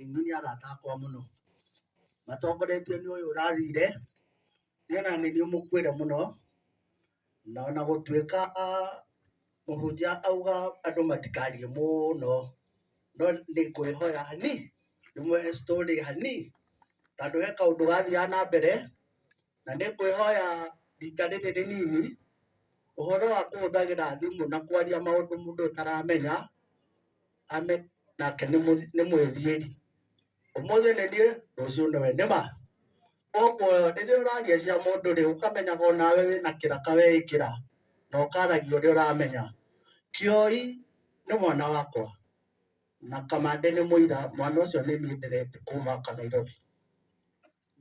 Aini nĩ arata akwa mũno, matongoretio nĩ ũyũ ũrathire, niĩ ona nĩ niĩ mũkuĩre mũno, na ona gũtuĩka mũhunjia auga andũ matikarie mũno, no nĩ ngwĩhoya hani ndĩmũhe story hani, tondũ he kaũndũ gathiaga na mbere, na nĩ ngwĩhoya rika rĩrĩ rĩnini, ũhoro wa kũhũthagĩra thimũ na kwaria maũndũ mũndũ ũtaramenya, ame nake nĩ mwĩthiĩri. Ũmũthĩ nĩ niĩ, rũciũ nĩwe. Nĩma? Koguo rĩrĩa ũraria cia mũndũ rĩ, ũkamenyaga onawe wĩna kĩraka weĩkĩra, na ũkaragia ũrĩa ũramenya. Kĩoi nĩ mwana wakwa, na Kamande nĩ mũira, mwana ũcio nĩ niĩ nderete kuma Nairobi,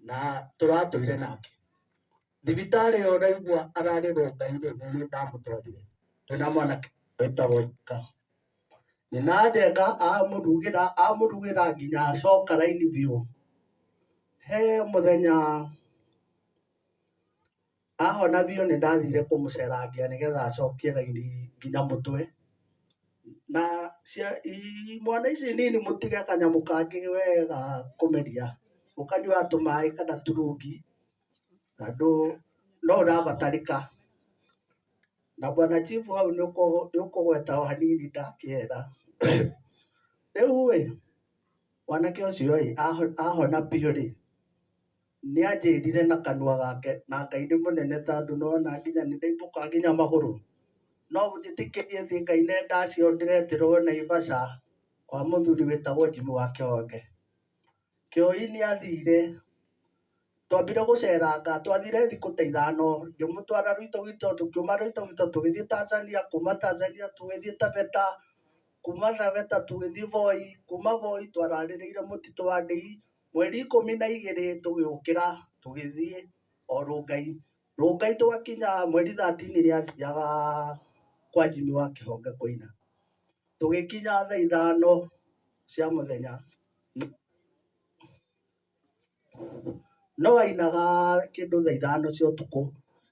na tũratũire nake. Thibitarĩ ĩyo ũraigua ararĩ Rongai-rĩ, nĩ niĩ ndamũtwarire twĩna mwanake wĩtagwo Njenga. Nyina Njenga amũrugĩra amũrugĩra nginya acoka raini biũ. He mũthenya ahona biũ nĩ ndathire kũmũcerangia nĩgetha acokie raini nginya mũtwe. Na mwana ici nini mũtige kanyamũ kangĩ we ga kũmeria, ũkanyuaga tũmaĩ kana turungi, tondũ no ũrabatarĩka. Na bwana chief hau nĩ ũkũgweta o hanini ndakĩera. Rĩu ĩ, mwanake ũcio ĩ, ahona biũ rĩ, nĩ anjĩrire na kanua gake, na Ngai nĩ mũnene tondũ nĩwona nginya nĩ ndaibũka nginya magũrũ. No ũnjĩtĩkĩrie thiĩ ngaine ndacio ndĩretĩrwo Naivasha kwa mũthuri wĩtagwo Jimmy wa Kĩhonge. Kĩoi nĩ athire, twambire gũceranga, twathire thikũ ta ithano, ngĩmũtwara Loitoktok, tũkiuma Loitoktok tũgĩthiĩ Tanzania, kuma Tanzania tũgĩthiĩ Taveta, kuma Taveta tũgĩthiĩ Voi, kuma Voi twararĩrĩire mũtitũ wa Ndei, mweri 12 tũgĩũkĩra tũgĩthiĩ o Rongai. Rongai twakinya mweri 13 nĩ athiaga kwa Jimmy wa Kĩhonge kũina. Tũgĩkinya thaa 5 cia mũthenya, no ainaga kĩndũ thaa 5 cia ũtukũ.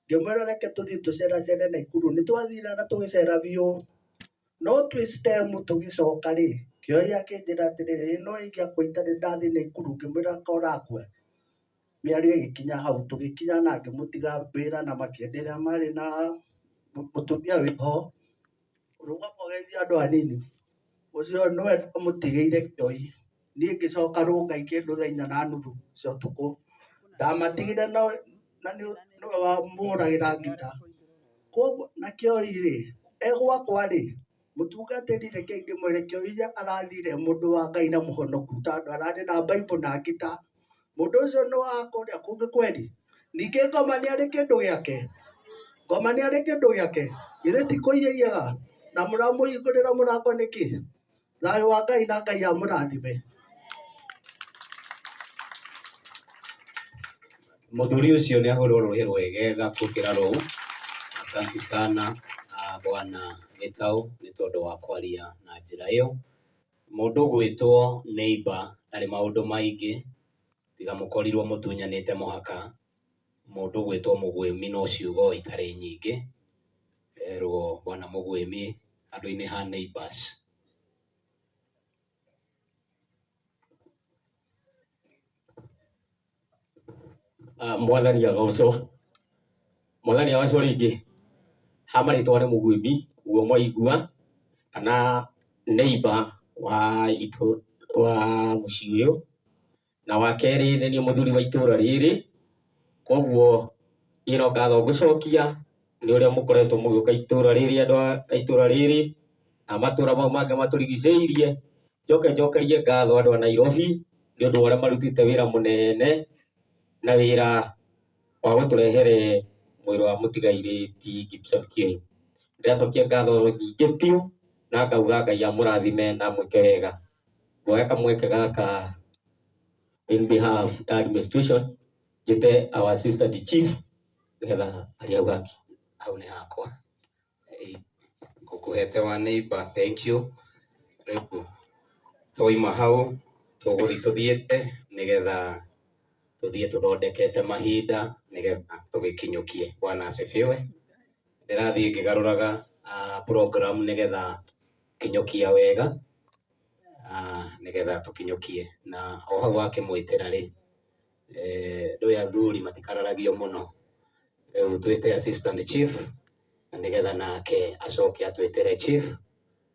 Ngĩmwĩra reke tũthiĩ tũceracere Naikuru. Nĩ twathire na tũgĩcera biũ, no twĩ stem tũgĩcoka rĩ, Kĩoi akĩnjĩra atĩrĩrĩ, no ingĩakua itarĩ ndathiĩ Naikuru, ngĩmwĩra ka ũrakua. Mĩario ĩgĩkinya hau, tũgĩkinya na ngĩmũtiga wĩra na makĩenderea marĩ na mũtumia wĩho, rũgama ũgeithie andũ anini. Ũcio nĩwe ndamũtigĩire Kĩoi. Niĩ ngĩcoka Rongai kĩndũ thaa 4:30 cia ũtukũ. Ndamatigire na nĩwe wamũhũragĩra ngita. Koguo na Kĩoi rĩ, e gwakwa rĩ, mũtungatĩri rekei ndĩmwĩre Kĩoi arathire mũndũ wa Ngai na mũhonoku tondũ ararĩ na Bible na ngita. Mũndũ ũcio nĩ wa kũrĩa kũngĩ kweri. Ningĩ ngoma nĩ arĩ kĩndũ gĩake. Ngoma nĩ arĩ kĩndũ gĩake. Githĩ ti kũiyaga na mũramũhingũrĩra mũrango nĩkĩ? Thayũ wa Ngai na Ngai amũrathime. Mũthuri ũcio nĩ ahũrwo rũhĩ rwegetha gũkĩra rũu. Asanti sana bwana Gĩtaũ nĩ tondũ wa kwaria na njĩra ĩyo. Mũndũ ũgwĩtwo neighbor ndarĩ maũndũ maingĩ, tiga mũkorirwo mũtunyanĩte mũhaka. Mũndũ ũgwĩtwo mũgwĩmi no ciugo itarĩ nyingĩ. Erwo bwana mũgwĩmi handũ-inĩ ha neighbors. Mwathani agocwo, Mwathani agocwo rĩngĩ. Ha marĩtwa nĩ Mũgwĩmi, ũguo mwaigua, kana neighbor wa wa mũciĩ ũyũ. Na wa kerĩ nĩ niĩ mũthuri wa itũra rĩrĩ, koguo niĩ no ngatho ngũcokia nĩ ũrĩa mũkoretwo mũgĩũka itũra rĩrĩ andũ a itũra rĩrĩ, na matũra mau mangĩ matũrigicĩirie. Njoke njokerie ngatho andũ a Nairobi nĩ ũndũ wa ũrĩa marutĩte wĩra mũnene, na wĩra wa gũtũrehere mwĩrĩ wa mũtigairĩ ti Gibson Kĩoi. Ndĩracokia ngatho nyingĩ biũ na ngauga Ngai amũrathime na amwĩke wega. Nguoya kamweke gaka in behalf ya administration njĩte our assistant chief nĩgetha arie hau hangĩ. Hau nĩ hakwa. Ngũkũhete wa neighbor, thank you. Rĩu twauma hau tũgũthiĩ tũthiĩte nĩgetha tũthiĩ tũthondekete mahinda nĩgetha tũgĩkinyũkie. Bwana asifiwe. Ndĩrathiĩ ngĩgarũraga program nĩgetha kinyũkia wega. Nĩgetha tũkinyũkie na o hau wakĩmwĩtĩra rĩ, ndũĩ athuri matikararagio mũno, rĩu twĩte assistant chief na nĩgetha nake acoke atwĩtĩre chief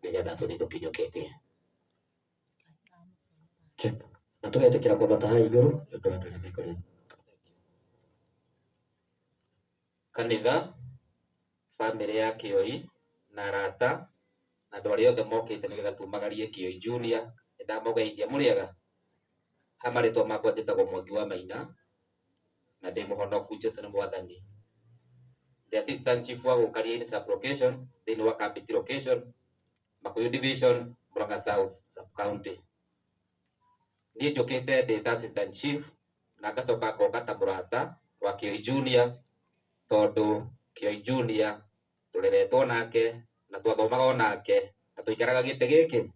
nĩgetha tũthiĩ tũkinyũkĩtie. Na tũgetĩkĩra kwambata haha igũrũ nĩ ũndũ wa andũ arĩa mekũrĩa. Kanitha, bamĩrĩ ya Kĩoi na arata na andũ arĩa othe mokĩte nĩgetha tumagarie Kĩoi Junior, nĩndamũgeithia. Mũrĩega? Ha marĩtwa makwa njĩtagwo Mwangi wa Maina na ndĩ mũhonoku, Jesũ nĩ mwathani. The assistant chief wa Gũkaria-inĩ sub location thĩinĩ wa Kambiti location, Makuyu division, Murang'a South sub county. Niĩ njũkĩte ndĩ ta assistant chief na ngacoka ngoka ta mũrata wa Kĩoi Junior, tondũ Kĩoi Junior tũreretwo nake na twathomaga o nake na tũikaraga gĩtĩ gĩkĩ,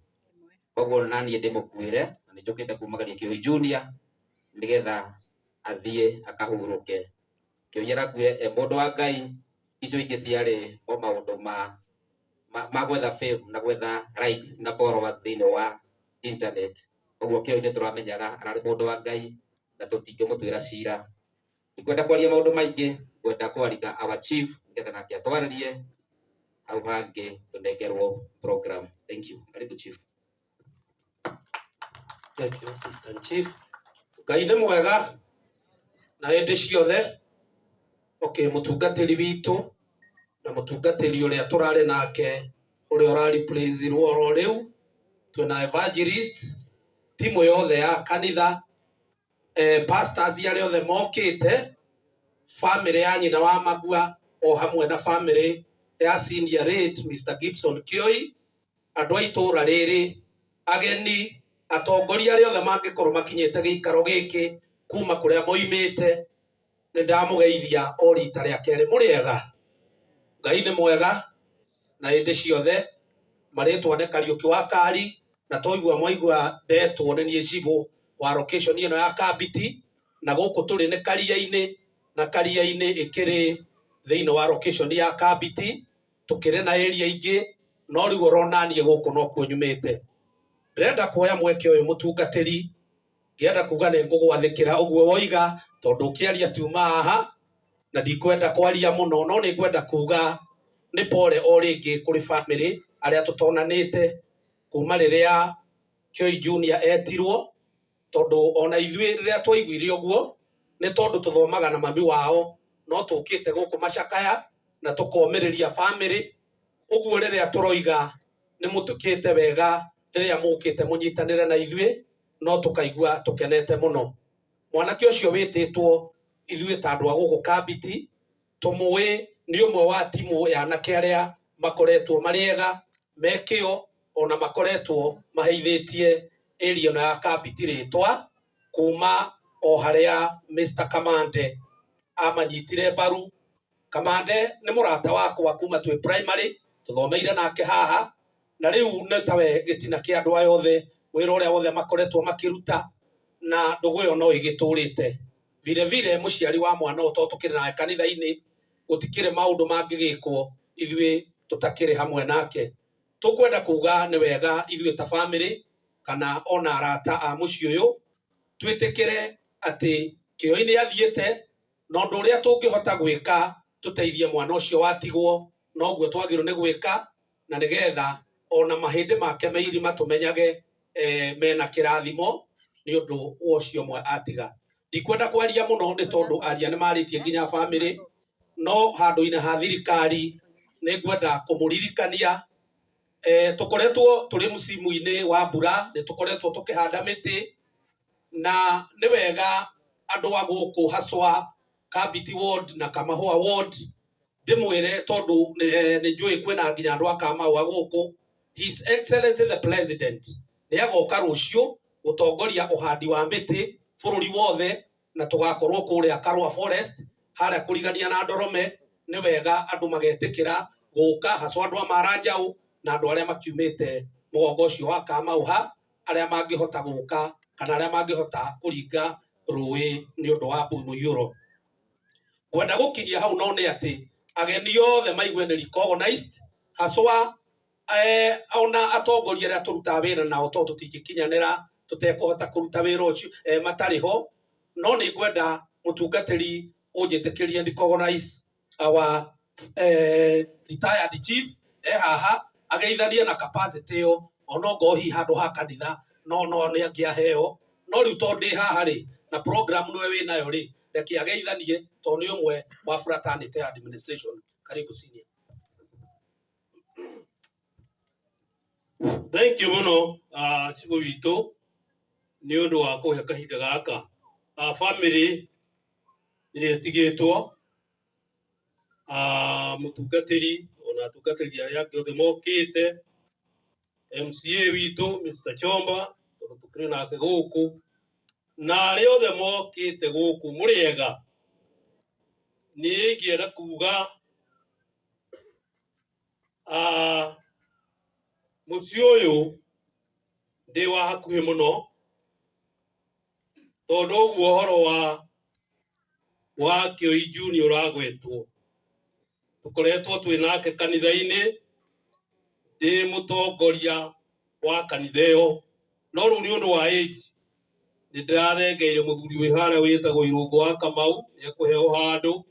koguo na niĩ ndĩmũkuĩre na nĩ njũkĩte kumagaria Kĩoi Junior nĩgetha athiĩ akahurũke. Kĩoi arakuire e mũndũ wa Ngai, icio ingĩ ciarĩ o maũndũ ma gwetha fame na gwetha likes na followers thĩinĩ wa internet. Koguo Kĩoi nĩ tũramenyaga ararĩ mũndũ wa Ngai na tũtingĩmũtuĩra cira. Ndikwenda kwaria maũndũ maingĩ, ngwenda kwarika our chief nĩgetha nake atwarĩrie hau hangĩ tũnengerwo program. Thank you. Karibu chief. Thank you, assistant chief. Ngai nĩ mwega na hĩndĩ ciothe. Okay, mũtungatĩri witũ na mũtungatĩri ũrĩa tũrarĩ nake ũrĩa ũrareplace-irwo oro rĩu, twĩna evangelist, timu yothe ya kanitha, pastors arĩa othe mokĩte, family ya nyina wa Magua o hamwe na family ya senior late Mr. Gibson Kioi, andũ a itũũra rĩrĩ, ageni, atongoria arĩa othe mangĩkorwo makinyĩte gĩikaro gĩkĩ kuma kũrĩa moimĩte, nĩ ndamũgeithia o rita rĩa kerĩ. Mũrĩega? Ngai nĩ mwega na hĩndĩ ciothe. Marĩtwa nĩ Kariũki wa Kari, na twaigua mwaigua ndetwo nĩ niĩ cibũ wa location ĩno ya Kambiti, na gũkũ tũrĩ nĩ Karia-inĩ, na Karia-inĩ ĩkĩrĩ thĩinĩ wa location ya Kambiti, tũkĩrĩ na area ingĩ, no rĩu ũrona niĩ gũkũ nokuo nyumĩte. Ndĩrenda kuoya mweke ũyũ mũtungatĩri, ngĩenda kuga nĩ ngũgwathĩkĩra ũguo woiga, tondũ ũkĩaria tiuma haha na ndikwenda kwaria mũno, no nĩ ngwenda kuga nĩ pole o rĩngĩ kũrĩ family arĩa tũtonanĩte kuma rĩrĩa Kĩoi Junior etirwo, tondũ ona ithuĩ rĩrĩa twaiguire ũguo nĩ tondũ tũthomaga na mami wao, no tũkĩte gũkũ macakaya na tũkomĩrĩria family. Ũguo rĩrĩa tũroiga nĩ mũtukĩte wega rĩrĩa mũkĩte mũnyitanĩre na ithuĩ, no tũkaigua tũkenete mũno. Mwanake ũcio wĩtĩtwo ithuĩ ta andũ a gũkũ Kambiti tũmũĩ nĩ ũmwe wa timu ya anake arĩa makoretwo marĩ ega me kĩo, ona makoretwo maheithĩtie area ĩno ya Kambiti rĩtwa kuma o harĩa Mr. Kamande amanyitire mbaru. Kamande nĩ mũrata wakwa kuma twĩ primary, tũthomeire nake haha, na rĩu nĩ tawe gĩtina kĩa andũ aya othe, wĩra ũrĩa wothe makoretwo makĩruta, na ndũgũ ĩyo no ĩgĩtũrĩte. Vile vile mũciari wa mwana ũyũ tondũ tũkĩrĩ nake kanitha-inĩ, gũtikĩrĩ maũndũ mangĩgĩkwo ithuĩ tũtakĩrĩ hamwe nake. Tũkwenda kuga nĩ wega ithuĩ ta family kana ona arata a mũciĩ ũyũ twĩtĩkĩre atĩ Kĩoi nĩ athiĩte, na ũndũ ũrĩa tũngĩhota gwĩka tũteithie mwana ũcio watigwo noguo twagĩrĩirwo nĩ gwĩka, na nĩgetha ona mahĩndĩ make me irima tũmenyage mena kĩrathimo nĩ ũndũ wa ũcio ũmwe atiga. Ndikwenda kwaria mũno nĩ tondũ aria nĩ marĩtie nginya family, no handũ-inĩ ha thirikari nĩ ngwenda kũmũririkania tũkoretwo tũrĩ msimu-inĩ wa mbura, nĩ tũkoretwo tũkĩhanda mĩtĩ, na nĩ wega andũ a gũkũ haswa Kambiti ward na Kamahũa ward ndĩmwĩre, tondũ nĩ njũĩ kwĩna nginya andũ a Kamahũa gũkũ, His Excellency the President nĩ agoka rũciũ gũtongoria ũhandi wa mĩtĩ bũrũri wothe, na tũgakorwo kũrĩa Karũa Forest harĩa kũrigania na Ndorome. Nĩ wega andũ magetĩkĩra gũka, haswa andũ a Maranjau na andũ arĩa makiumĩte mũgongo ũcio wa Kamauha, arĩa mangĩhota gũka kana arĩa mangĩhota kũringa rũĩ nĩ ũndũ wa mũiyũro. Ngwenda gũkinyia hau, no nĩ atĩ ageni othe maigue nĩ recognized, haswa Ona atongoria arĩa tũrutaga wĩra nao tondũ tũtingĩkinyanĩra tũtekũhota kũruta wĩra ũcio matarĩ ho, no nĩ ngwenda mũtungatĩri ũnjĩtĩkĩrie recognize our retired chief haha ageithanie na capacity ĩyo ona ongorwo hihi handũ ha kanitha no no nĩ angĩaheo, no rĩu tondũ ndĩ haha rĩ na program nĩwe wĩ nayo rĩ, reke ageithanie tondũ nĩ ũmwe wa fraternity administration. Karibu senior. Thank you muno cibũ witũ nĩ ũndũ wa kũhe kahinda gaka. Family ĩrĩa ĩtigĩtwo, mũtungatĩri ona atungatĩri arĩa angĩ othe mokĩte, MCA witũ Mr. Chomba tondũ tũkĩrĩ nake gũkũ, na arĩa othe mokĩte gũkũ mũrĩega. Niĩ ingĩenda kuga mũciĩ ũyũ ndĩ wa hakuhĩ mũno tondũ ũguo ũhoro wa Kĩoi Junior ũragwetwo, tũkoretwo twĩ nake kanitha-inĩ, ndĩ mũtongoria wa kanitha ĩyo, no rĩu nĩ ũndũ wa age nĩ ndĩrathengeire mũthuri wĩ harĩa wĩtagwo Irũngũ wa Kamau, nĩ ekũheo handũ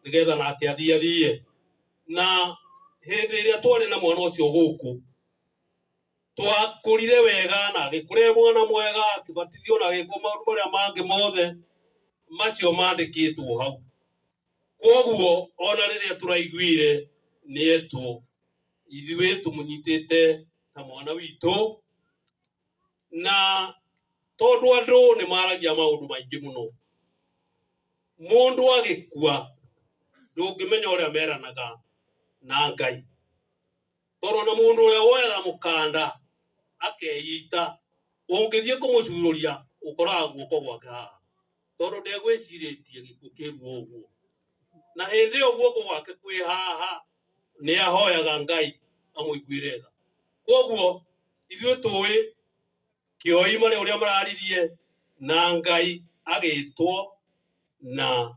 nĩgetha nake athiĩ athiĩ. Na hĩndĩ ĩrĩa twarĩ na mwana ũcio gũkũ twakũrire wega na agĩkũra e mwana mwega, akĩbatithio na agĩkwo maũndũ marĩa mangĩ mothe macio mandĩkĩtwo hau. Koguo ona rĩrĩa tũraiguire nĩ etwo, ithuĩ tũmũnyitĩte ta mwana witũ, na tondũ andũ nĩ maragia maũndũ maingĩ mũno, mũndũ agĩkua ndũngĩmenya ũrĩa meranaga na Ngai, tondũ ona mũndũ ũrĩa woyaga mũkanda akeita ũngĩthiĩ kũmũcururia ũkoraga guoko gwake haha, tondũ ndegwĩcirĩtie gĩkuũ kĩruo ũguo, na hĩndĩ ĩyo guoko gwake kwĩ haha nĩ ahoyaga Ngai amũiguĩre tha. Koguo ithuĩ tũĩ Kĩoi marĩa ũrĩa mararirie na Ngai agĩtwo, na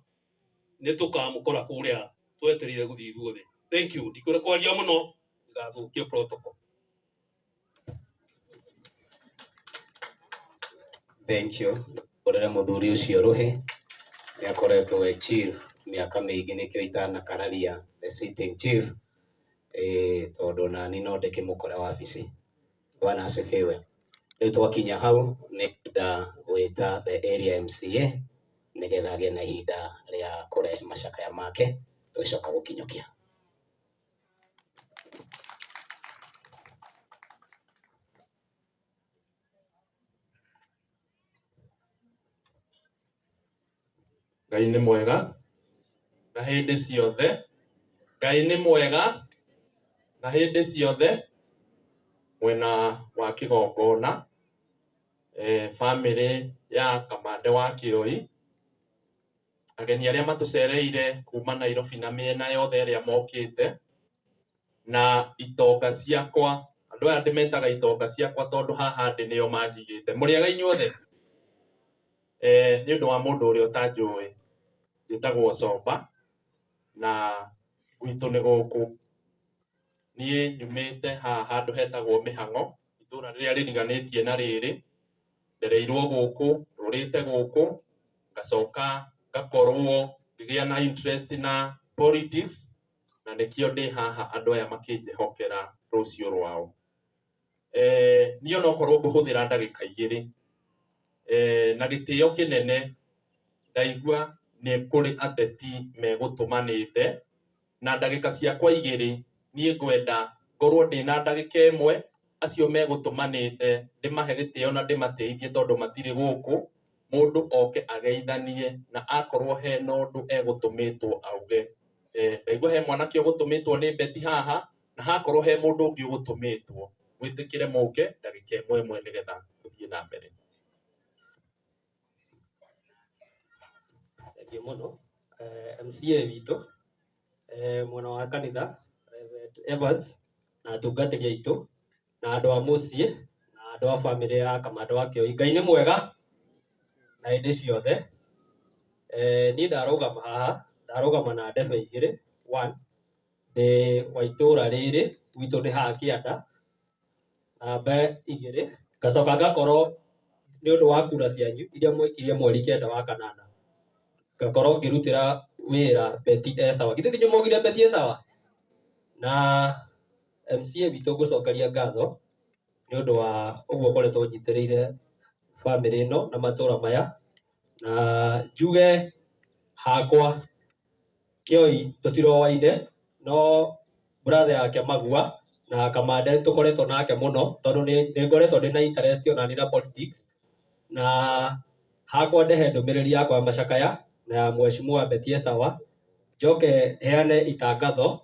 nĩ tũkamũkora kũrĩa twetereire gũthiĩ ithuothe. Thank you. Ndikwenda kwaria mũno ndigathũkie protocol. Thank you. Ũrĩre mũthuri ũcio rũhĩ nĩ akoretwo e chief mĩaka mĩingĩ nĩkĩo itanakararia the sitting chief, tondũ nani no ndĩkĩmũkore wabici. Bwana asifiwe. Rĩu twakinya hau nĩ ngwenda gwĩta the area MCA nĩgetha agĩe na ihinda rĩa kũrehe macakaya make tũgĩcoka gũkinyũkia. Ngai nĩ mwega na hĩndĩ ciothe, Ngai nĩ mwega na hĩndĩ ciothe. Mwena wa kĩgongona, family ya Kamande wa Kĩoi, ageni arĩa matũcereire kuma Nairobi na mĩena yothe ĩrĩa mokĩte, na itonga ciakwa, andũ aya ndĩmetaga itonga ciakwa tondũ haha ndĩ nĩo manjigĩte. Mũrĩega inyuothe? Nĩ ũndũ wa mũndũ ũrĩa ũtanjũĩ, njĩtagwo Comba na gwitũ nĩ gũkũ. Niĩ nyumĩte haha handũ hetagwo Mĩhang'o, itũra rĩrĩa rĩriganĩtie na rĩrĩ, ndereirwo gũkũ, ndũrĩte gũkũ, ngacoka ngakorwo ngĩgĩa na interest na politics, na nĩkĩo ndĩ haha andũ aya makĩnjĩhokera rũciũ rwao. Niĩ onokorwo ngũhũthĩra ndagĩka igĩrĩ, na gĩtĩo kĩnene ndaigua nĩ kũrĩ ateti megũtũmanĩte, na ndagĩka ciakwa igĩrĩ niĩ ngwenda ngorwo ndĩna ndagĩka ĩmwe, acio megũtũmanĩte ndĩmahe gĩtĩo na ndĩmatĩithie tondũ matirĩ gũkũ, mũndũ oke ageithanie na akorwo hena ũndũ egũtũmĩtwo auge. Ndaigua he mwanake ũgũtũmĩtwo nĩ Beti haha, na hakorwo he mũndũ ũngĩ ũgũtũmĩtwo, mwĩtĩkĩre mũke ndagĩka ĩmwe ĩmwe nĩgetha tũthiĩ na mbere. Thengiũ mũno MCA witũ, mwena wa kanitha Reverend Evans na atungatĩri aitũ na andũ a mũciĩ na andũ a bamĩrĩ ya Kamande wa Kĩoi. Ngai nĩ mwega na hĩndĩ ciothe. Niĩ ndarũgama haha, ndarũgama na ndebe igĩrĩ. One, Ndĩ wa itũra rĩrĩ, gwitũ nĩ haha kĩanda, namba 2, ngacoka ngakorwo nĩ ũndũ wa kura cianyu iria mwekirie mweri 9 wa kanana, ngakorwo ngĩrutĩra wĩra Betty Esawa. Githĩ ti inyuĩ mwaugire Betty Esawa? Na MCA witũ ngũcokeria ngatho nĩ ũndũ wa ũguo ũkoretwo ũnyitĩrĩire bamĩrĩ ĩno na matũra maya, na njuge hakwa Kĩoi tũtiroaine, no brother yake Magua na Kamande tũkoretwo nake mũno tondũ nĩ ngoretwo ndĩna interest ona niĩ na politics, na hakwa ndehe ndũmĩrĩri yakwa ya macakaya na ya mheshimiwa Betty Esawa, njoke heane itangatho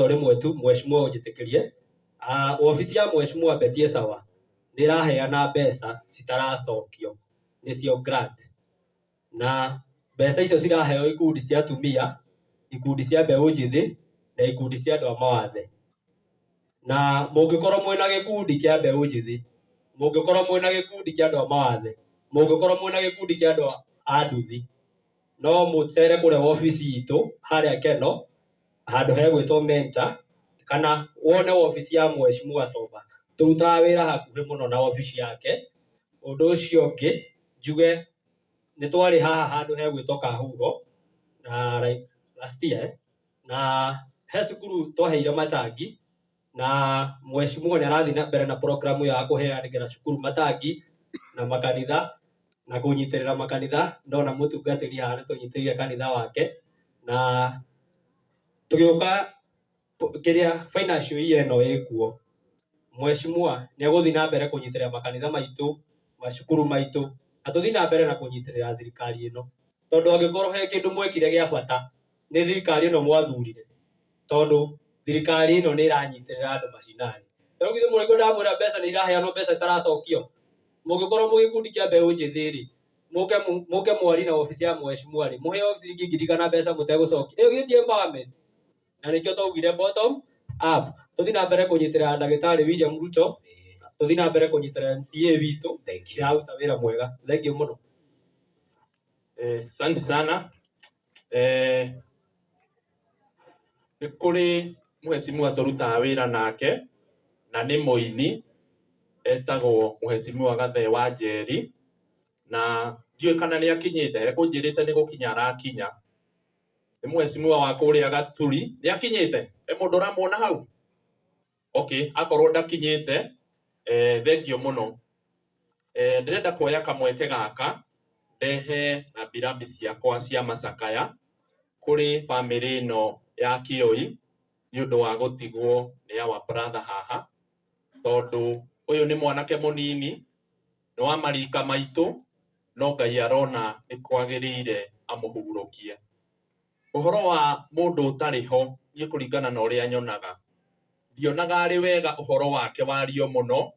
rĩmwe tu mheshimiwa ũnjĩtĩkĩrie. Wabici ya mheshimiwa Betty Esawa nĩ ĩraheana mbeca citaracokio, nĩcio grant, na mbeca icio ciraheo ikundi cia atumia, ikundi cia mbeũ njĩthĩ na ikundi cia andũ a mawathe. Na mũngĩkorwo mwĩna gĩkundi kĩa mbeũ njĩthĩ, mũngĩkorwo mwĩna gĩkundi kĩa andũ a mawathe, mũngĩkorwo mwĩna gĩkundi kĩa andũ a nduthi, no mũcere kũrĩa wabici itũ harĩa Keno, handũ hegwĩtwo Mentor, kana wone wabici ya mheshimiwa Soba. Tũrutaga wĩra hakuhĩ mũno na wabici yake. Ũndũ ũcio ũngĩ njuge nĩ twarĩ haha handũ hegwĩtwo Kahuho na like last year, na he cukuru twaheire matangi, na mheshimiwa nĩ arathiĩ na mbere na programu ya kũheanĩra cukuru matangi na makanitha na kũnyitĩrĩra makanitha. Ndona mũtungatĩri haha nĩ tũnyitĩrĩire kanitha wake, na tũgĩũka kĩrĩa financial year ĩno ĩkuo, mheshimiwa nĩ egũthiĩ na mbere kũnyitĩrĩra makanitha maitũ, macukuru maitũ, na tũthiĩ na mbere na kũnyitĩrĩra thirikari ĩno, tondũ angĩkorwo he kĩndũ mwekire gĩa bata nĩ thirikari ĩno mwathurire, tondũ thirikari ĩno nĩ ĩranyitĩrĩra andũ macinani. Rĩu githĩ mũraigua ndamwĩra mbeca nĩ iraheanwo, mbeca citaracokio? Mũngĩkorwo mwĩ gĩkundi kĩa mbeũ njĩthĩ rĩ, mũke mwari na wabici ya mheshimiwa rĩ, mũheo ciringi ngiri kana mbeca mũtegũcokia. Ĩyo githĩ ti empowerment? Na nĩkĩo twaugire bottom up. Tũthiĩ na mbere kũnyitĩrĩra ndagĩtarĩ William Ruto, tũthiĩ na mbere kũnyitĩrĩra MCA witũ, nĩ aruta wĩra mwega. Thank you mũno. Asante sana. Nĩ kũrĩ mheshimiwa tũrutaga wĩra nake na nĩ mũini etagwo mheshimiwa Gathee wa Njeri, na ndiũĩ kana nĩ akinyĩte, ekũnjĩrĩte nĩ gũkinya arakinya. Nĩ mheshimiwa wa kũrĩa Gaturi, nĩ akinyĩte? He mũndũ ũramuona hau? Okay, akorwo ndakinyĩte, thengio mũno. Ndĩrenda kuoya kamweke gaka ndehe rambirambi ciakwa cia macakaya kũrĩ bamĩrĩ ĩno ya Kĩoi nĩ ũndũ wa gũtigwo nĩ our brother haha, tondũ ũyũ nĩ mwanake mũnini, nĩ wa marika maitũ, no Ngai arona nĩ kwagĩrĩire amũhurũkie. Ũhoro wa mũndũ ũtarĩ ho, niĩ kũringana na ũrĩa nyonaga, ndionaga arĩ wega ũhoro wake wario mũno,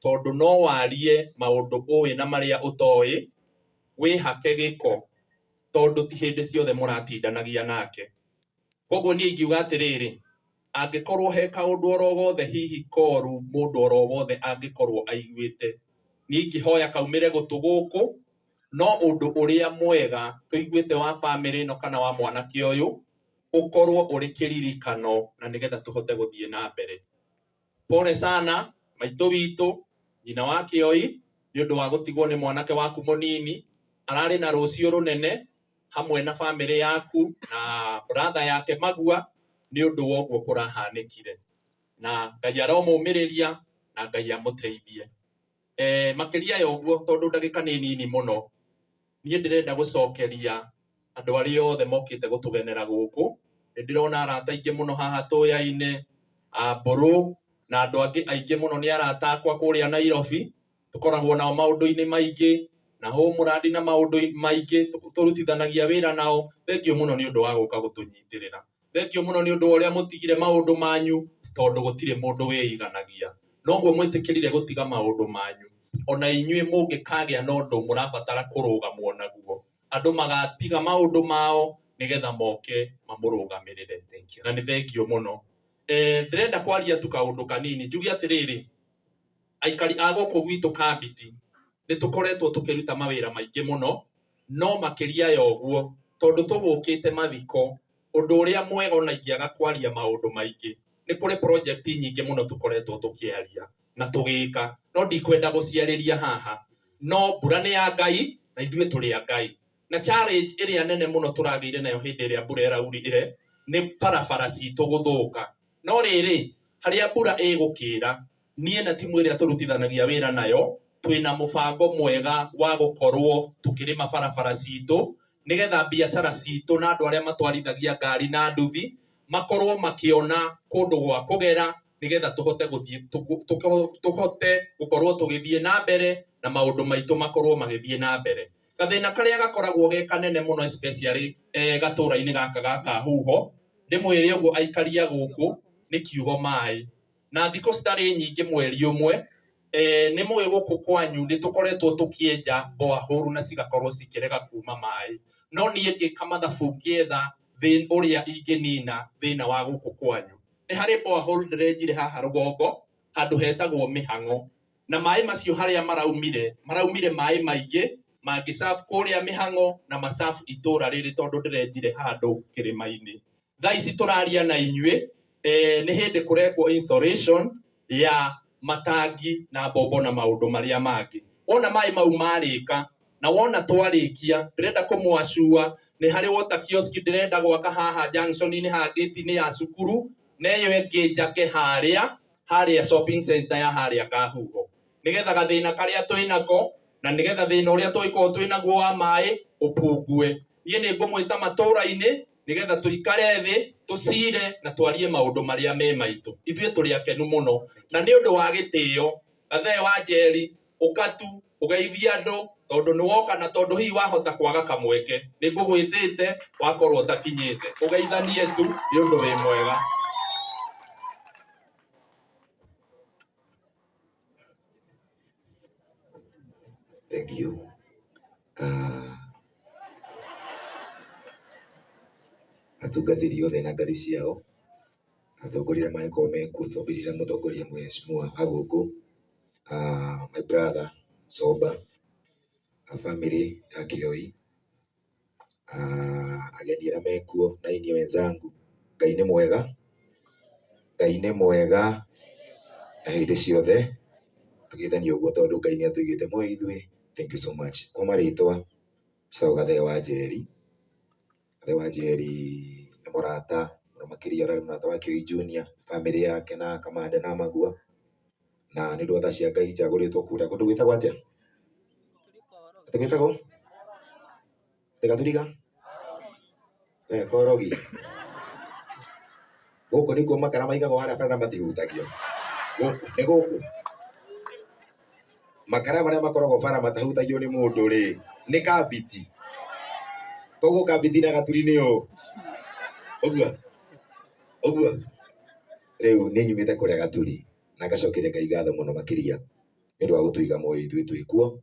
tondũ no warie maũndũ ũĩ na marĩa ũtoĩ, wĩhake gĩko, tondũ ti hĩndĩ ciothe mũratindanagia nake. Koguo niĩ ingiuga atĩrĩrĩ, angĩkorwo he kaũndũ oro gothe hihi koru mũndũ oro wothe angĩkorwo aiguĩte, niĩ ingĩhoya kaumĩre gũtũ gũkũ, no ũndũ ũrĩa mwega tũiguĩte wa bamĩrĩ ĩno kana wa mwanake ũyũ ũkorwo ũrĩ kĩririkano, na nĩgetha tũhote gũthiĩ na mbere. Pole sana maitũ witũ, nyina wa Kĩoi, nĩ ũndũ wa gũtigwo nĩ mwanake waku mũnini, ararĩ na rũciũ rũnene hamwe na bamĩrĩ yaku na brother yake Magua, nĩ ũndũ wa ũguo kũrahanĩkire. Na Ngai aromũmĩrĩria na Ngai amũteithie. Makĩria ya ũguo, tondũ ndagĩka nĩ nini mũno, niĩ ndĩrenda gũcokeria andũ arĩa othe mokĩte gũtũgenera gũkũ. Nĩ ndĩrona arata aingĩ mũno haha tũya-inĩ, Mbũrũ na andũ angĩ aingĩ mũno nĩ arata akwa kũrĩa Nairobi, tũkoragwo nao maũndũ-inĩ maingĩ, na hũmũrandi na maũndũ maingĩ tũrutithanagia wĩra nao. Thengio mũno nĩ ũndũ wa gũka gũtũnyitĩrĩra. Thengio mũno nĩ ũndũ wa ũrĩa mũtigire maũndũ manyu, tondũ gũtirĩ mũndũ wĩiganagia. Noguo mwĩtĩkĩrire gũtiga maũndũ manyu, ona inyuĩ mũngĩkagĩa na ũndũ mũrabatara kũrũgamwo naguo, andũ magatiga maũndũ mao nĩgetha moke mamũrũgamĩrĩre. Na nĩ thengio mũno. Ndĩrenda kwaria tu kaũndũ kanini, njuge atĩrĩrĩ, aikari a gũkũ gwitũ Kambiti nĩ tũkoretwo tũkĩruta mawĩra maingĩ mũno, no makĩria ya ũguo tondũ tũgũkĩte mathiko Ũndũ ũrĩa mwega ona ingĩaga kwaria maũndũ maingĩ, nĩ kũrĩ project nyingĩ mũno tũkoretwo tũkĩaria na tũgĩka, no ndikwenda gũciarĩria haha. No mbura nĩ ya Ngai na ithuĩ tũrĩ a Ngai. Na challenge ĩrĩa nene mũno tũragĩire nayo hĩndĩ ĩrĩa mbura ĩraurire nĩ barabara citũ gũthũka. No rĩrĩ, harĩa mbura ĩgũkĩra, niĩ na timu ĩrĩa tũrutithanagia wĩra nayo twĩna mũbango mwega wa gũkorwo tũkĩrĩma barabara citũ nĩgetha biacara citũ na andũ arĩa matwarithagia ngari na nduthi makorwo makĩona kũndũ gwa kũgera nĩgetha tũhote gũthiĩ tũhote gũkorwo tũgĩthiĩ na mbere na maũndũ maitũ makorwo magĩthiĩ na mbere. Gathĩna karĩa gakoragwo ge kanene mũno especially gatũra-inĩ gaka ga Kahuho, ndĩmwĩre ũguo aikaria gũkũ nĩ kiugo maĩ. Na thikũ citarĩ nyingĩ mweri ũmwe, nĩ mũĩ gũkũ kwanyu nĩ tũkoretwo tũkĩenja borehole na cigakorwo cikĩrega kuma maĩ. No niĩ ngĩka mathabu ngĩetha ũrĩa ingĩnina thĩna wa gũkũ kwanyu. Nĩ harĩ borehole ndĩrenjire haha rũgongo handũ hetagwo Mĩhang'o. Na maĩ macio harĩa maraumire maĩ maingĩ mangĩcabu kũrĩa Mĩhang'o na macabu itũra rĩrĩ tondũ ndĩrenjire handũ kĩrĩma-inĩ. Thaa ici tũraria na inyuĩ, nĩ hĩndĩ kũrekwo installation ya matangi na mbombo na maũndũ marĩa mangĩ. Wona maĩ mau marĩka na wona twarĩkia, ndĩrenda kũmwacua nĩ harĩ water kiosk ndĩrenda gwaka haha junction-inĩ haha gate-inĩ ya cukuru, na ĩyo ĩngĩ njake harĩa shopping center ya harĩa Kahuho, nĩgetha gathĩna karĩa twĩnako na nĩgetha thĩna ũrĩa tũngĩkorwo twĩnaguo wa maĩ ũpungue. Niĩ nĩ ngũmwĩta matũra-inĩ nĩgetha tũikare thĩ tũcire na twarie maũndũ marĩa me maitũ. Ithuĩ tũrĩ akenu mũno na nĩ ũndũ wa gĩtĩo. Gathee wa Njeri, ũka tu ũgeithie andũ tondũ nĩ woka na tondũ hihi wahota kwaga kamweke, nĩ ngũgwĩtĩte wakorwo ũtakinyĩte, ũgeithanie tu nĩ ũndũ wĩ mwega. Thank you. Atungatĩri othe na ngathĩ ciao, atongoria arĩa mangĩkorwo mekuo, twambĩrĩria na mũtongoria mheshimiwa wa gũkũ, my brother Soba, a family ya Kĩoi, ageni arĩa mekuo na inyuĩ wenzangu, Ngai nĩ mwega, Ngai nĩ mwega na hĩndĩ ciothe tũgeithanie ũguo tondũ Ngai nĩ atũigĩte muoyo ithuĩ. Thank you so much. Kwa marĩtwa njĩtagwo Gathee wa Njeri. Gathee wa Njeri nĩ mũrata mũno makĩria, ũrarĩ mũrata wa Kĩoi Junior, family yake na Kamande na Magua, na nĩ ũndũ wa tha cia Ngai njagũrĩtwo kũrĩa kũndũ gwĩtagwo atĩa? Atĩ gwĩtagwo? Gaturiga? Korogi. Gũkũ nĩkuo makara maigagwo harĩa bara na matihutagio. Gũkũ nĩ gũkũ. Makara marĩa makoragwo bara matahutagio nĩ mũndũ rĩ, nĩ kambiti. Koguo kambiti na gaturi nĩ ũ? Ũguo. Ũguo. Rĩu nĩ nyumĩte kũrĩa Gaturi na ngacokeria Ngai ngatho mũno makĩria nĩ ũndũ wa gũtũiga muoyo ithuĩ twĩ kuo,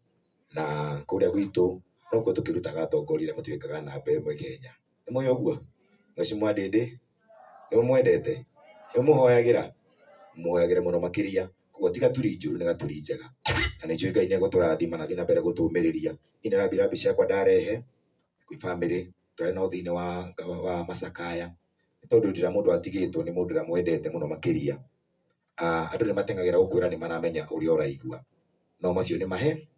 na kũrĩa gwitũ nokuo tũkĩrutaga atongoria arĩa matuĩkaga namba ĩmwe Kenya. Nĩ mũĩ ũguo? Mheshimiwa Ndĩndĩ, nĩ mũmwendete? Nĩ mũmũhoyagĩra? Mũhoyagĩre mũno makĩria. Koguo ti Gaturi njũru, nĩ Gaturi njega. Na nĩ njũĩ Ngai nĩ egũtũrathima na athiĩ na mbere gũtũũmĩrĩria. Niĩ nĩ rambi ciakwa ndarehe kwĩ family, tũrarĩ nao thĩinĩ wa macakaya, nĩ tondũ hĩndĩ ĩrĩa mũndũ atigĩtwo nĩ mũndũ ũrĩa mwendete mũno makĩria, andũ nĩ mateng'agĩra gũkwĩra nĩ maramenya ũrĩa ũraigua. No macio nĩ mahe,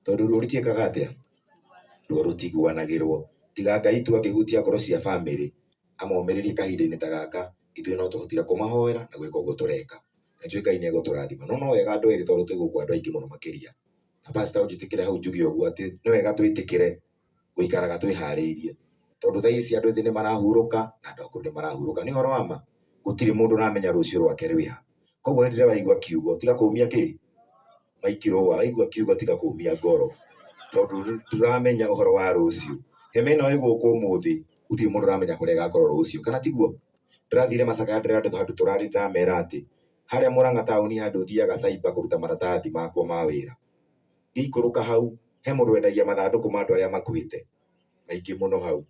tondũ ruo rũtiĩkaga atĩa? Ruo rũtiguanagĩrwo. Tiga Ngai tu angĩhutia ngoro cia family, amomĩrĩrie kahinda-inĩ ta gaka, ithuĩ no tũhotire kũmahoera na gwĩka ũguo tũreka. Na njũĩ Ngai nĩ egũtũrathima. No no wega andũ ethĩ tondũ twĩ gũkũ andũ aingĩ mũno makĩria. Na pastor ũnjĩtĩkĩre hau njuge ũguo atĩ nĩ wega twĩtĩkĩre gũikaraga twĩharĩirie. Tondũ thaa ici andũ ethĩ nĩ marahurũka na andũ akũrũ nĩ marahurũka. Nĩ ũhoro wa ma? Gũtirĩ mũndũ ũramenya rũciũ rwake rwĩha. Koguo hĩndĩ ĩrĩa waigua kiugo tiga kũũmia kĩ? Maikirũa, waigua kiugo tiga kũũmia ngoro. Tondũ ndũramenya ũhoro wa rũciũ. Hema ĩno ĩ gũkũ ũmũthĩ, gũtirĩ mũndũ ũramenya kũrĩa ĩgakorwo rũciũ. Kana tiguo? Ndĩrathire Macakaya ndĩra andũ handũ tũrarĩ ndĩramera atĩ harĩa Murang'a taũni handũ thiaga cyber kũruta maratathi makwa ma wĩra. Ngĩikũrũka hau, he mũndũ wendagia mathandũkũ ma andũ arĩa makuĩte. Maingĩ mũno hau.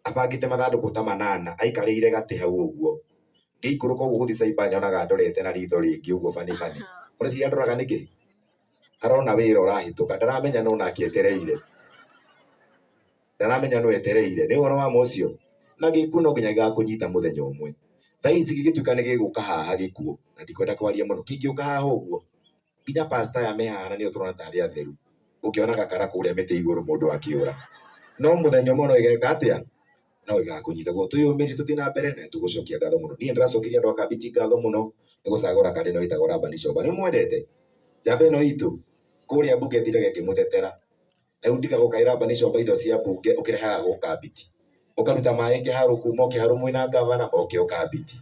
Abangĩte mathandũkũ ta manana, aikarĩire gatĩ hau ũguo. Ngĩikũrũka ũguo gũthiĩ cyber nyonaga ndorete na ritho rĩngĩ ũguo bani bani. Ũreciria ndoraga nĩkĩ? Arona wĩra ũrahĩtũka, ndaramenya no nake etereire. Ndaramenya no etereire. Nĩ ũhoro wa ma ũcio. Na gĩkuũ no nginya gĩgakũnyita mũthenya ũmwe. Thaa ici gĩgĩtuĩka nĩ gĩgũka haha gĩkuũ, na ndikwenda kwaria mũno, kĩngĩũka haha ũguo, nginya pastor aya me haha na nĩo tũrona tarĩ atheru, ũkĩona gakara kũrĩa mĩtĩ igũrũ mũndũ akĩũra. No mũthenya ũmwe no ĩgeka atĩa? No ĩgakũnyita. Koguo twĩyũmĩrie tũthiĩ na mbere na nĩtũgũcokia ngatho mũno. Niĩ ndĩracokeria andũ a Kambiti ngatho mũno nĩ gũcagũra kandĩ ĩno ĩtagwo Rabani Shomba. Nĩ mwendete? Njamba ĩno itũ kũrĩa mbunge ĩtindaga ĩkĩmũtetera. Rĩu ndiga gũkaĩra Rabani Shomba indo cia mbunge ũkĩrehaga gũka Kambiti. Ũkaruta maĩ kĩharũ kuma o kĩharũ mwĩna ngavana moke o Kambiti.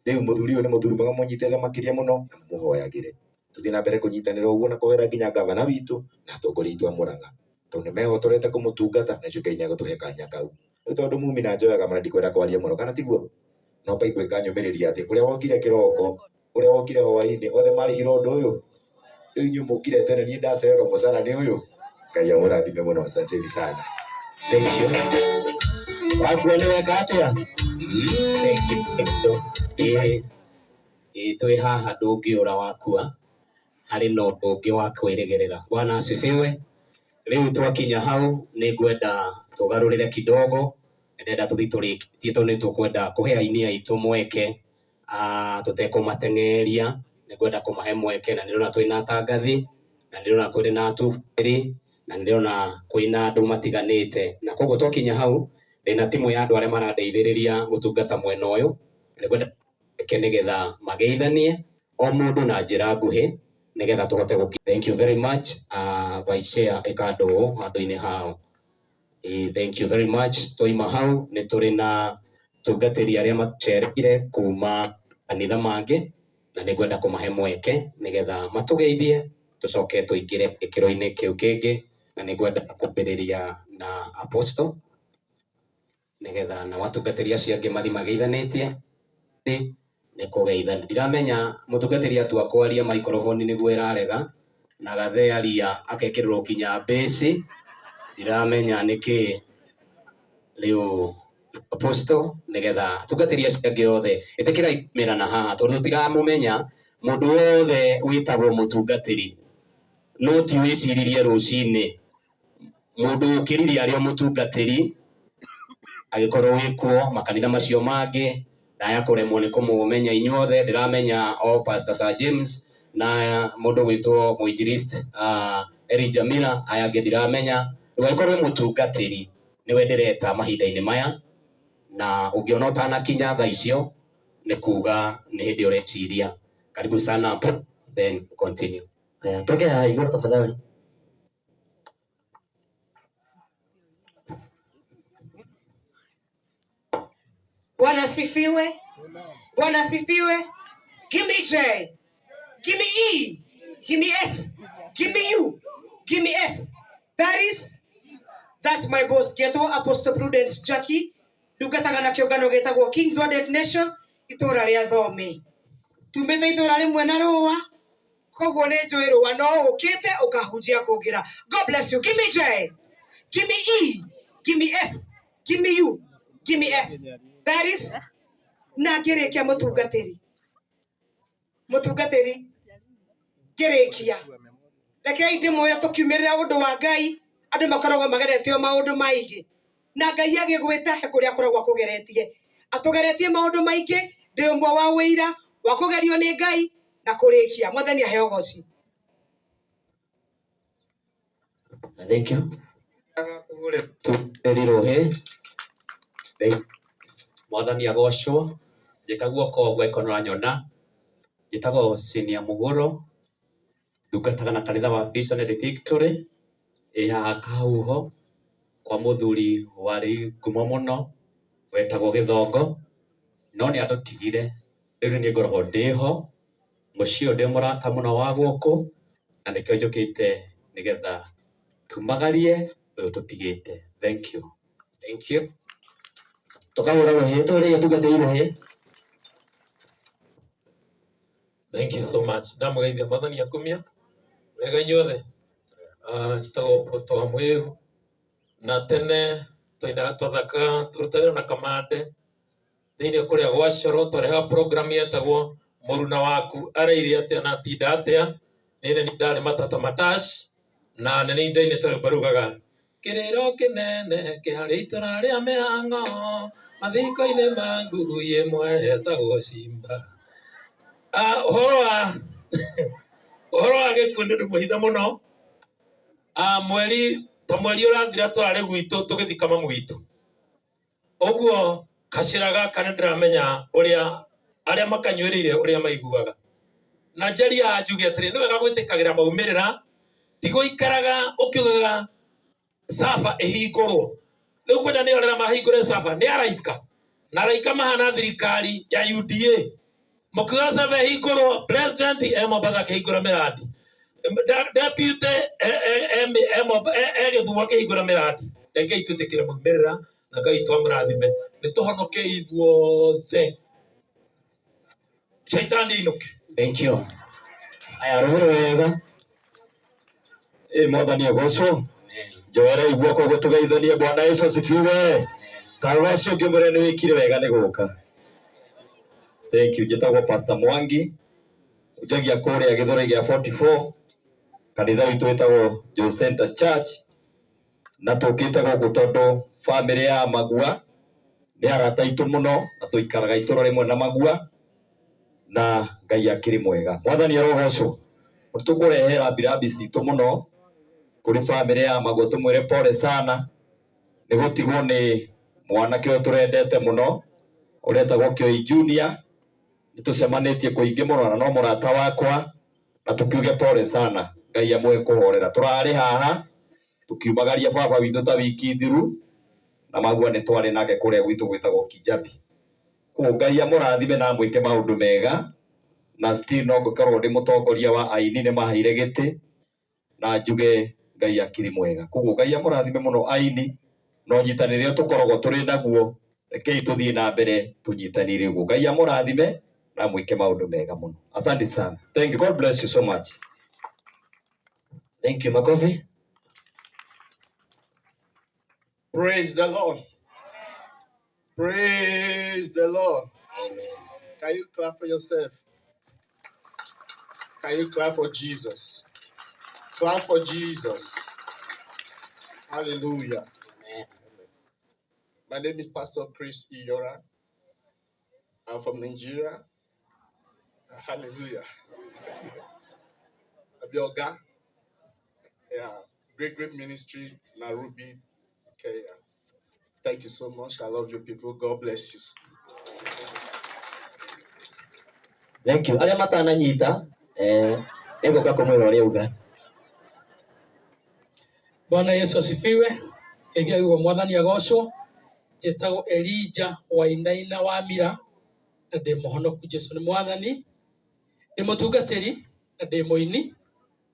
Rĩu mũthuri ũyũ nĩ mũthuri mwega mũnyitĩrĩre makĩria mũno na mũmũhoyagĩre. Tũthiĩ na mbere kũnyitanĩra ũguo na kũhoera nginya ngavana witũ na atongoria aitũ a Murang'a. Tondũ nĩ mehotorete kũmũtungata na ithuĩ Ngai nĩ egũtũhe kanya kau. Rĩu tondũ mumi na njoyaga mana ndikwenda kwaria mũno kana tiguo? No Bible ĩkanyũmĩrĩria atĩ ũrĩa wokire kĩroko, ũrĩa wokire hwaĩ-inĩ, othe marĩhire ũndũ ũyũ. Rĩu inyuĩ mũkire tene niĩ ndacererwo mũcara nĩ ũyũ. Ngai amũrathime mũno, asanteni sana. Thank you. Wakua nĩ weka atĩa? Thank you. Ĩĩ ĩĩ twĩ haha ndũngĩũra wakua harĩ na ũndũ ũngĩ wa kwĩrĩgĩrĩra. Bwana asifiwe. Rĩu twakinya hau nĩ ngwenda tũgarũrĩre kidogo, ndĩrenda tũthiĩ tũrĩkĩtie tondũ nĩ tũkwenda kũhe aini aitũ mweke tũtekũmateng'eria, nĩ ngwenda kũmahe mweke na nĩndĩrona twĩna atangathi, na nĩndĩrona kwĩna na atungatĩri, na nĩndĩrona kwĩna andũ matiganĩte, na koguo twakinya hau ndĩna timu ya andũ arĩa marandeithĩrĩria gũtungata mwena ũyũ, nĩ ngwenda mweke nĩgetha mageithanie o mũndũ na njĩra nguhĩ nĩgetha tũhote gũki. Thank you very much. Vice Chair ĩka ndũũ handũ-inĩ hao. Thank you very much. Twaima hau nĩ tũrĩ na tungatĩri arĩa macereire kuma kanitha mangĩ na nĩ ngwenda kũmahe mweke nĩgetha matũgeithie tũcoke tũingĩre gĩkĩro-inĩ kĩu kĩngĩ, na nĩ ngwenda kwambĩrĩria na apostle nĩgetha nao atungatĩri acio angĩ mathiĩ mageithanĩtie. Nĩ kũgeithania. Ndiramenya mũtungatĩri atua kwaria microphone nĩguo ĩrarega na gathe aria akekĩrĩrwo kinya mbĩci, ndiramenya nĩkĩ rĩu apostle nĩgetha atungatĩri acio angĩ othe ĩtĩkĩrai kumĩrana haha tondũ tũtiramũmenya mũndũ wothe wĩtagwo mũtungatĩri no ti wĩciririe rũcinĩ mũndũ ũkĩrire arĩ o mũtungatĩri agĩkorwo wĩkuo makanitha macio mangĩ ndaya kũremwo nĩ kũmũmenya inyuothe. Ndĩramenya o Pastor Sir James na mũndũ gwĩtwo mũinjilist Elijah Miller, aya angĩ ndiramenya. Rĩu angĩkorwo wĩ mũtungatĩri nĩwe ndĩreta mahinda-inĩ maya, na ũngĩona ũtanakinya thaa icio nĩ kuga nĩ hĩndĩ ũreciria. Karibu sana, then continue. Haya, toke haha igũrũ tafadhali. Bwana asifiwe. Bwana asifiwe. Give me J. Give me E. Give me S. Give me U. Give me S. That's my boss. Getwo Apostle Prudence Jackie. Ndungataga na kĩũngano gĩtagwo Kings Word Nations itũra rĩa Thome. Tumĩte itũra rĩmwe na rũa, koguo nĩ njũĩ rũa no ũkĩte ũkahunjia kũngĩra. God bless you. Give me J. Give me E. Give me S. Give me U. Give me S. That is na ngĩrĩkia mũtungatĩri. Mũtungatĩri ngĩrĩkia. Rekei ndĩmwĩre tũkiumĩrĩra ũndũ wa Ngai andũ makoragwo mageretio maũndũ maingĩ. Na Ngai agĩgwĩta he kũrĩa akoragwo akũgeretie. Atũgeretie maũndũ maingĩ, ndĩ ũmwe wa ũira wa kũgerio nĩ Ngai na kũrĩkia. Mwathani aheo ũgoci. Thank you. Tungatĩri rũhĩ. Mwathani agocwo njĩka guoko ũguo angĩkorwo nĩũranyona. Njĩtagwo Senior Mũgũrũ, ndungataga na kanitha wa Vision and Victory ĩ haha Kahuho kwa mũthuri warĩ ngumo mũno wetagwo Gĩthongo, no nĩ atũtigire. Rĩu nĩ ngoragwo ndĩho mũciĩ ũyũ, ndĩ mũrata mũno wa gũkũ na nĩkĩo njũkĩte nĩgetha tumagarie ũyũ tũtigĩte. Thank you. Thank you. Tũkahũra rũhĩ, tũrĩe tungatĩri rũhĩ. Thank you so much. Ndamũgeithia Mwathani akumia. Wega inyuothe. Njĩtagwo Apostle wa Mwĩhu. Na tene twainaga twathakaga tũrutagĩra na kamande thĩinĩ kũrĩa gwa Coro twarehaga program yetagwo mũruna waku areire atĩa na atinda atĩa. Niĩ nĩ ndarĩ matata matash na nĩ nĩ ndainĩte rwĩmbo rugaga Kĩrĩro kĩnene kĩarĩ itũra rĩa mĩhang'o mathiko-inĩ ma ngui ĩmwe yetagwo Simba. Ah, ũhoro wa ũhoro wa gĩkuũ nĩ ũndũ mũhithe mũno. Ah, mweri ta mweri ũrathira tũrarĩ gwitũ tũgĩthika mamu witũ, ũguo gacĩra gaka nĩ ndĩramenya ũrĩa arĩa makanyuĩrĩire ũrĩa maiguaga, na njaria njuge atĩrĩ, nĩ wega gwĩtĩkagĩra maumĩrĩra, ti gũikaraga ũkiugaga saba ĩhingũrwo. Rĩu kwenda nĩ orera mahingũre saba nĩ araika, na araika mahana thirikari ya UDA. Mũkiuga saba ĩhingũrwo, president e Mombatha akĩhingũra mĩrandi, deputy e Gĩthumo akĩhingũra mĩrandi. Rekei twĩtĩkĩre maumĩrĩra na Ngai twamũrathime, nĩ tũhonoke ithuothe, shaitani ainũke. Thank you. Aya, rũhĩ wega. Ĩ mwathani agocwo. Njoera guoko ũguo tũgeithanie. Bwana Yesu asifiwe. Tarora ũcio ũngĩ mũrĩa nĩ wĩkire wega nĩ gũka. Thank you. Njĩtagwo Pastor Mwangi, njagia kũrĩa Gĩthũrai gĩa 44, kanitha witũ wĩtagwo Joy Center Church, na tũkĩte gũkũ tondũ famĩlĩ ya Magua nĩ arata aitũ mũno, na tũikaraga itũra rĩmwe na Magua, na Ngai akĩrĩ mwega. Mwathani arogocwo. Tũkũrehe rambirambi citũ mũno kũrĩ famĩlĩ ya Magua, tũmwĩre pole sana nĩ gũtigwo nĩ mwanake ũyũ tũrendete mũno ũretagwo Kĩoi Junior. Nĩ tũcemanĩtie kũingĩ mũno na no mũrata wakwa, na tũkiuge pole sana, Ngai amũhe kũhorera. Tũrarĩ haha tũkiumagaria baba witũ ta wiki thiru, na Magua nĩ twarĩ nake kũrĩa gwitũ gwĩtagwo Kijabi. Koguo Ngai amũrathime na amwĩke maũndũ mega, na still no ngũkorwo ndĩ mũtongoria wa aini, nĩ maheire gĩtĩ na njuge Ngai akĩrĩ mwega. Koguo Ngai amũrathime mũno aini, na ũnyitanĩri ũrĩa tũkoragwo tũrĩ naguo, rekei tũthiĩ na mbere tũnyitanĩire ũguo. Ngai amũrathime na amwĩke maũndũ mega mũno. Asante sana. Thank you. God bless you so much. Thank you. Makofi. Praise the Lord. Praise the Lord. Can you clap for yourself? Can you clap for Jesus? Clap for Jesus. Hallelujah. My name is Pastor Chris Iyora. I'm from Nigeria. Hallelujah. Abioga. Yeah. Great, great ministry, Nairobi, Kenya. Thank you so much. I love you people. God bless you. Thank you. Arĩa matananyita nĩgũka kũmwĩra ũrĩa uga. Bwana Yesu asifiwe. Ĩngĩ aigua mwathani agocwo. Njĩtagwo Elijah Wainaina wa Mira, na ndĩ mũhonoku. Jesu nĩ mwathani. Ndĩ mũtungatĩri na ndĩ mũini,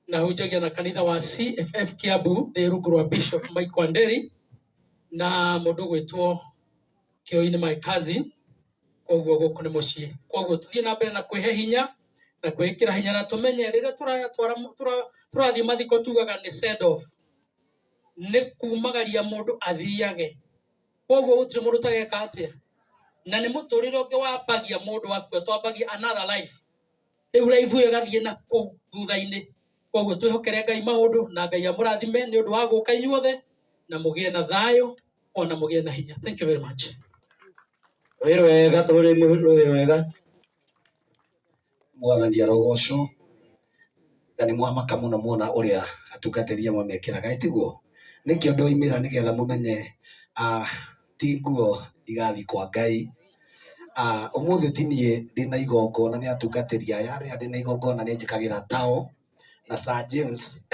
na hunjagia na kanitha wa CFF Kiambu, ndĩ rungu rwa Bishop Mike Wanderi, na mũndũ gwĩtwo Kĩoi nĩ my cousin, koguo gũkũ nĩ mũciĩ. Koguo tũthiĩ na mbere na kwĩhe hinya na kwĩĩkĩra hinya, na tũmenye rĩrĩa tũrathiĩ mathiko tugaga nĩ send off, nĩ kumagaria mũndũ athiage. Koguo gũtirĩ mũndũ ũtageka atĩa, na nĩ mũtũrĩre ũngĩ wambagia mũndũ akua, twambagia another life. Rĩu life ĩyo ĩgathiĩ na kũu thutha-inĩ. Koguo twĩhokere Ngai maũndũ, na Ngai amũrathime nĩ ũndũ wa gũka inyuothe, na mũgĩe na thayũ ona mũgĩe na hinya. Thank you very much. Rũhĩ wega, tũrĩ rũhĩ wega. Mwathani arogocwo. Na nĩ mwamaka mũno muona ũrĩa atungatĩri amwe mekĩraga, ĩtiguo? Nĩkĩo ndoimĩra nĩgetha mũmenye ti nguo igathiĩ kwa Ngai. Ũmũthĩ ti niĩ ndĩna igongona, nĩ atungatĩri aya arĩa ndĩna igongona nĩ njĩkagĩra tao na Sir James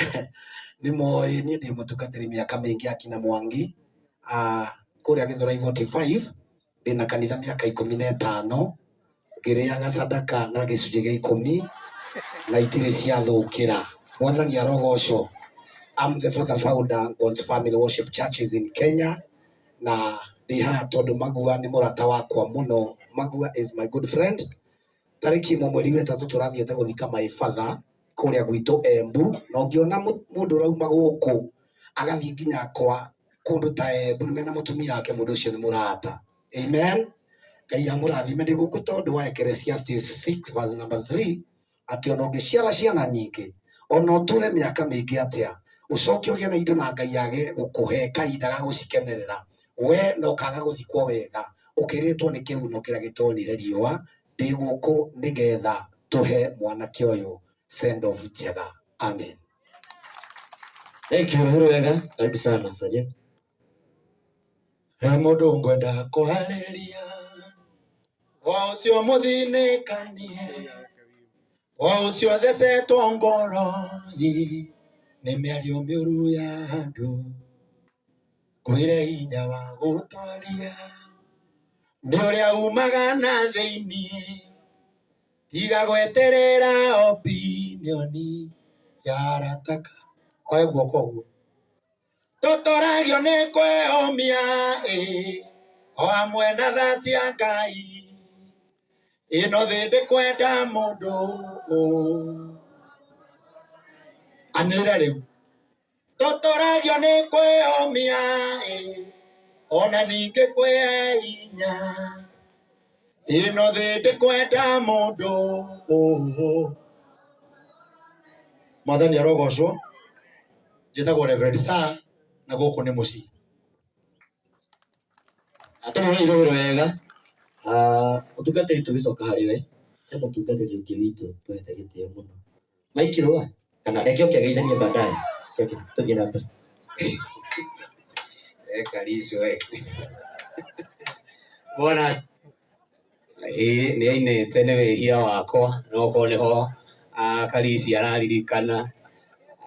nĩ moĩ niĩ ndĩ mũtungatĩri mĩaka mĩingĩ akina Mwangi, kũrĩa Gĩthũrai 45 ndĩna kanitha mĩaka 15 ngĩrĩaga sadaka na gĩcunjĩ gĩa 10 na itirĩ ciathũkĩra. Mwathani arogocwo. I'm the father founder God's Family Worship Churches in Kenya, na ndĩ haha tondũ Magua nĩ mũrata wakwa mũno. Magua is my good friend. Tarĩki 1 mweri wa 3 tũrathiĩte gũthika my father kũrĩa gwitũ Embu, na ũngĩona mũndũ ũrauma gũkũ agathiĩ nginya kwa kũndũ ta Embu mena mũtumia wake, mũndũ ũcio nĩ mũrata. Amen. Ngai amũrathime. Ndĩ gũkũ tondũ wa Ecclesiastes 6 verse number 3, atĩ ona ũngĩciara ciana nyingĩ, ona ũtũre mĩaka mĩingĩ atĩa, Ucoke ũgĩe na indo na Ngai age gũkũhe kahinda ga gũcikenerera, we no kaga gũthikwo wega ũkĩrĩtwo nĩ kĩhuno kĩrĩa gĩtonire riũa. Ndĩ gũkũ nĩgetha tũhe mwanake ũyũ send off njega. Amen. Thank you, hero wega. Karibu sana Sajim. He mũndũ ngwenda kwarĩria wa ũcio mũthinĩkanie wa ũcio thecetwo ngoro nĩ mĩario mĩũru ya andũ ngwĩre hinya wa gũtwaria nĩ ũrĩa umaga na thĩinĩ tiga gweterera opinioni ya arataka oe guoko ũguo tũtoragio nĩ kwĩyũmia ĩ o hamwe na tha cia Ngai ĩno thĩ ndĩkwenda mũndũ anĩrĩra rĩu tũtoragio nĩ kwĩyũmia ĩ ona ningĩ kwĩinya ĩno thĩ ndĩkwenda mũndũ. Mwathani arogocwo. Njĩtagwo Reverend Sir na gũkũ nĩ mũciĩ. Tũmũhe irũgĩro wega. Mũtungatĩri tũgĩcoka harĩ we, he mũtungatĩri ũngĩ witũ tũhete gĩtĩo mũno. Mike Rũa, kana reke oke ageithanie baadaye. Reke tũthiĩ na mbere. Karicio we. Bwana ĩĩ nĩ ainĩte nĩ wĩhia wakwa no korwo nĩho Karisi araririkana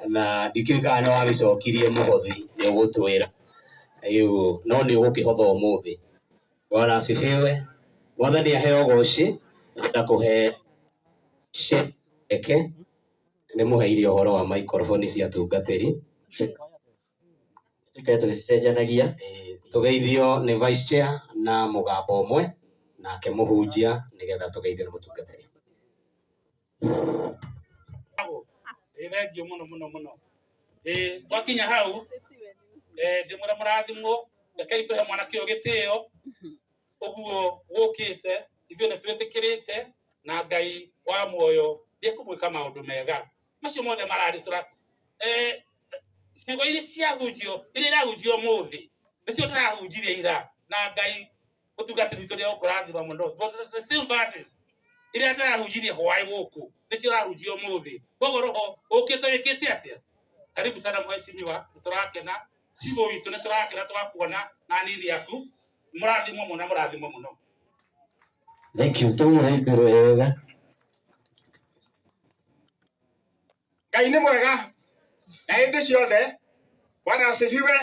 na ndikĩũĩ kana nĩ wagĩcokirie mũhothi nĩ ũgũtwĩra rĩu no nĩ ũgũkĩhotha ũmũthĩ. Bwana asifiwe. Mwathani aheo goci ndakũhe eke nĩ mũheire ũhoro wa microphone cia tungatĩri Tuikare tũgĩcenjanagia. Tũgeithio nĩ vice chair na mũgambo ũmwe nake mũhunjia nĩgetha tũgeithio nĩ mũtungatĩri. Ĩ thengio mũno mũno mũno. Ĩ twakinya hau ndĩmwĩra mũrathimwo, rekei tũhe mwanake ũyũ gĩtĩo ũguo gũkĩte ithuĩ nĩ twĩtĩkĩrĩte na Ngai wa muoyo nĩekũmwĩka maũndũ mega macio mothe mararĩtũra. Ciugo iria ciahunjio iria irahunjio ũmũthĩ nĩcio ndĩrahunjirie ira na Ngai ũtungatĩri witũ nĩegũkũrathima mũno. The same verses iria ndĩrahunjirie hwaĩ gũkũ nĩcio ũrahunjia ũmũthĩ. Koguo roho ũkĩte wĩkĩte atĩa? Karibu sana mheshimiwa, nĩtũrakena cibũ witũ nĩtũrakena tũgakuona na nini yaku mũrathimwo mũno mũrathimwo mũno. Thank you. Tũmũhe igũrũ wega. Ngai nĩ mwega na hĩndĩ ciothe. Bwana asifiwe.